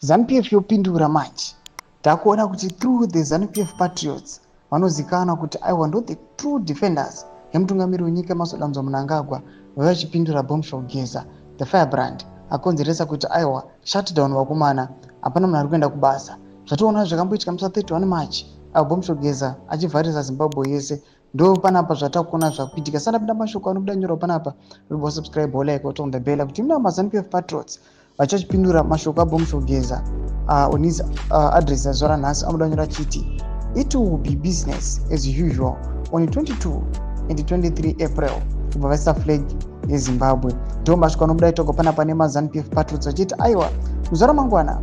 ZANU-PF yopindura manje. Takuona kuti through the ZANU-PF patriots vanozikanwa kuti aiwa, ndo the true defenders yemutungamiri wenyika Emmerson Dambudzo Mnangagwa, vachipindura Bombshell Geza, the firebrand akonzeresa kuti aiwa, shutdown vakomana, hapana munhu ari kuenda kubasa. Zvationa zvakamboitika musi wa31 March aiwa, Bombshell Geza achivharisa Zimbabwe yese. Ndo panapa zvatakuona zvakuitika. Sandapinda mashoko anobuda nyorwa panapa, rubo subscribe, like, on the bell kuti muna maZANU-PF patriots vachachipindura mashoko aBombshell Geza on his address azuva ranhasi. Anobuda nyora achiti it will be business as usual on 22 and 23 April, kubva vaisa flag yeZimbabwe. Ndo mashoko anobuda itogwa panapa nemaZANU-PF patriots vachiti aiwa, muzuva ramangwana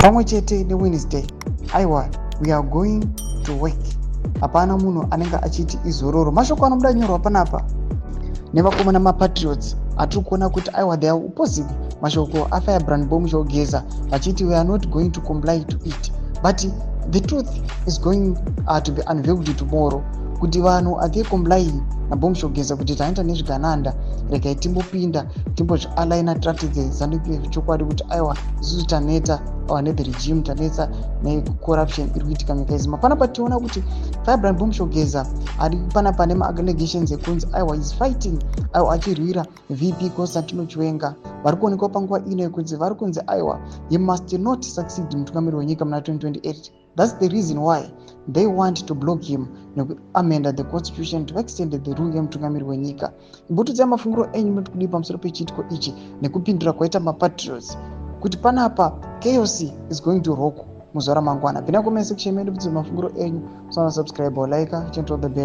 pamwe chete neWednesday, aiwa, we are going to work, hapana munhu anenge achiti izororo. Mashoko anobuda nyorwa panapa nevakomana mapatriots atiri kuona kuti aiwa, they are opposing mashoko aFirebrand Bombshell Geza, vachiti we are not going to comply to it. But the truth is going to be unveiled tomorrow kuti vanhu are they complying naBombshell Geza kuti taenda nezvigananda. Regai timbopinda, timbozvialaina, tiratidze ZANU-PF chokwadi kuti aiwa, isusu taneta aiwa nethe regime, tanetsa necorruption iri kuitika munyika yeZima. Panapa tiona kuti Firebrand Bombshell Geza ari panapa nemaallegations ekunzi aiwa, is fighting, aiwa, achirwira VP Constantino Chiwenga. Vari kuonekwa panguva ino yekunzi vari kunzi aiwa, he must not succeed mutungamiri wenyika muna 2028. That's the reason why they want to block him nekuamenda the constitution to extend the rule yemutungamiri wenyika. Imbotudzai mafungiro enyu munoti kudii pamusoro pechiitiko ichi nekupindura kwaita mapatriots kuti panapa chaos is going to rock muzuva ramangwana. Pinda comment section medu, mafungiro enyu. Usana subscribe or like, turn on the bell.